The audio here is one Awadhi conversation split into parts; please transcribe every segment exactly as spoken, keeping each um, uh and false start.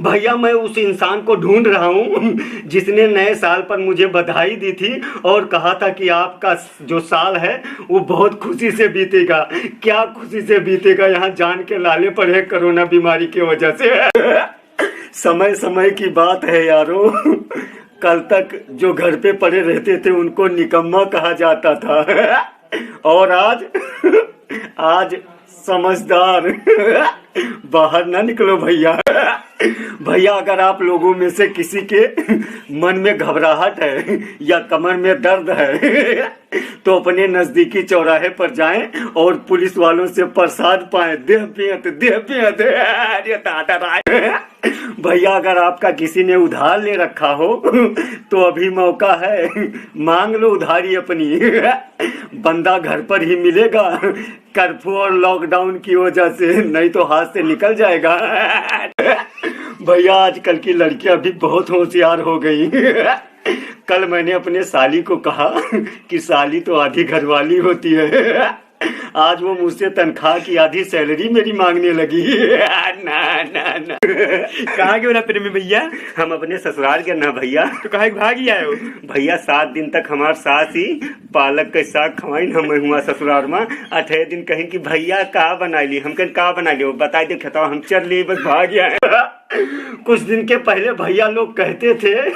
भैया, मैं उस इंसान को ढूंढ रहा हूँ जिसने नए साल पर मुझे बधाई दी थी और कहा था कि आपका जो साल है वो बहुत खुशी से बीतेगा। क्या खुशी से बीतेगा, यहाँ जान के लाले पड़े हैं कोरोना बीमारी की वजह से। समय समय की बात है यारो, कल तक जो घर पे पड़े रहते थे उनको निकम्मा कहा जाता था। और आज, आज समझदार। बाहर ना निकलो भैया। भैया, अगर आप लोगों में से किसी के मन में घबराहट है या कमर में दर्द है, तो अपने नजदीकी चौराहे पर जाएं और पुलिस वालों से प्रसाद पाएं। देह पियत, देह पियत। अरे दादा राय। भैया, अगर आपका किसी ने उधार ले रखा हो, तो अभी मौका है, मांग लो उधारी अपनी। बंदा घर पर ही मिलेगा, कर्फ्यू और लॉकडाउन की वजह से, नहीं तो हाथ से निकल जाएगा। भैया, आजकल की लड़कियां भी बहुत होशियार हो गई। कल मैंने अपने साली को कहा कि साली तो आधी घरवाली होती है। आज वो मुझसे तनख्वाह की आधी सैलरी मेरी मांगने लगी। ना, ना, ना। कहाँ के हो ना प्रेमी भैया? हम अपने ससुराल के ना भैया। तो काहे के भाग ही आए हो? भैया, सात दिन तक हमार सास ही पालक के साग खवाइन हम हुआ ससुराल में। अठे दिन कहिन कि भैया का बनाई ली, हम कहिन का बनाई ली, वो बताई दे खेतवा, हम चल ली, बस भाग आए। कुछ दिन के पहले भैया लोग कहते थे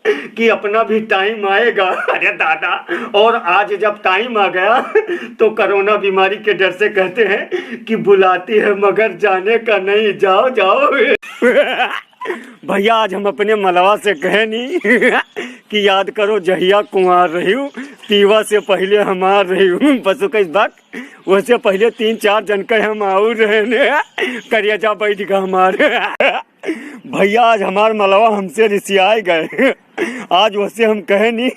कि अपना भी टाइम आएगा। अरे दादा, और आज जब टाइम आ गया तो कोरोना बीमारी के डर से कहते हैं कि बुलाती है मगर जाने का नहीं, जाओ, जाओ। भैया, आज हम अपने मलवा से कहे नहीं कि याद करो जहिया कुंवार रही हूँ, पीवा से पहले हमार रही हूँ। बस ओके इस बात, वैसे पहले तीन चार जन के हम आउर रहे ने, करिया जा बैठ गया हमार। भैया, आज हमार मलवा हमसे रिसियाए गए। आज वैसे हम कहे नहीं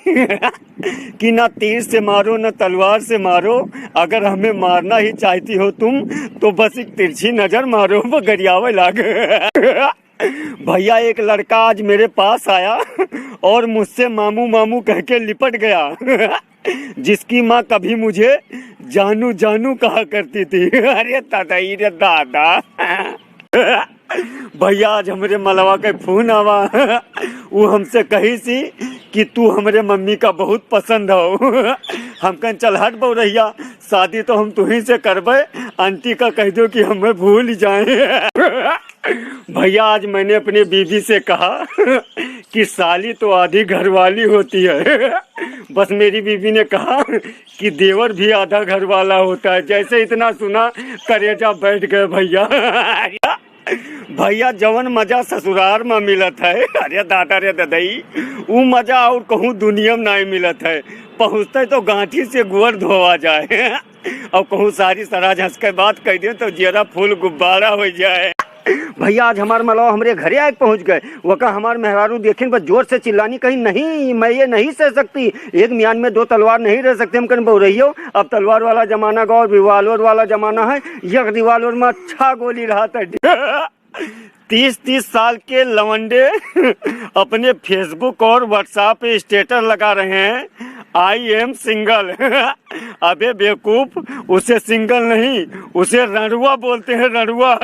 कि ना तीर से मारो, ना तलवार से मारो, अगर हमें मारना ही चाहती हो तुम, तो बस एक तिरछी नजर मारो, वो गरियावे लाग। भैया, एक लड़का आज मेरे पास आया और मुझसे मामू, मामू कह के लिपट गया, जिसकी माँ कभी मुझे जानू, जानू कहा करती थी। अरे दादा, ई रे दादा। भैया, आज हमरे मलवा के फोन आवा, वो हमसे कही सी कि तू हमरे मम्मी का बहुत पसंद हो। हम कहें, "चल हट बउरहिया, शादी तो हम तुही से करबे, आंटी का कह दो कि हमें भूल जाए।" भैया, आज मैंने अपनी बीबी से कहा कि साली तो आधी घरवाली होती है। बस मेरी बीबी ने कहा कि देवर भी आधा घर वाला होता है। जैसे इतना सुना, करेजा बैठ गए भैया। भैया, जवन मजा ससुरार में मिलत है, अरे दादा रे ददई, ऊ मजा और कहूँ दुनिया में नहीं मिलत है। पहुँचते तो गांठी से गोड़ धोवा जाए। और कहूँ सारी सराज हंस के बात कह दे तो जियरा फूल गुब्बारा हो जाए। भैया, आज हमार मलवा हमरे घरे आके पहुँच गए। वका हमार मेहरारू देखिन बस जोर से चिल्लानी, कहीं, "नहीं, मैं ये नहीं सह सकती। एक म्यान में दो तलवार नहीं रह सकते।" हम कहेन, "बउरहियो, अब तलवार वाला जमाना गवा, रिवाल्वर वाला जमाना है। एक रिवाल्वर में अच्छा गोली रहा था।" तीस तीस साल के लवंडे अपने Facebook और WhatsApp पे स्टेटस लगा रहे हैं, "I am single।" अबे बेवकूफ, उसे सिंगल नहीं, उसे रणुआ बोलते हैं, रणुआ।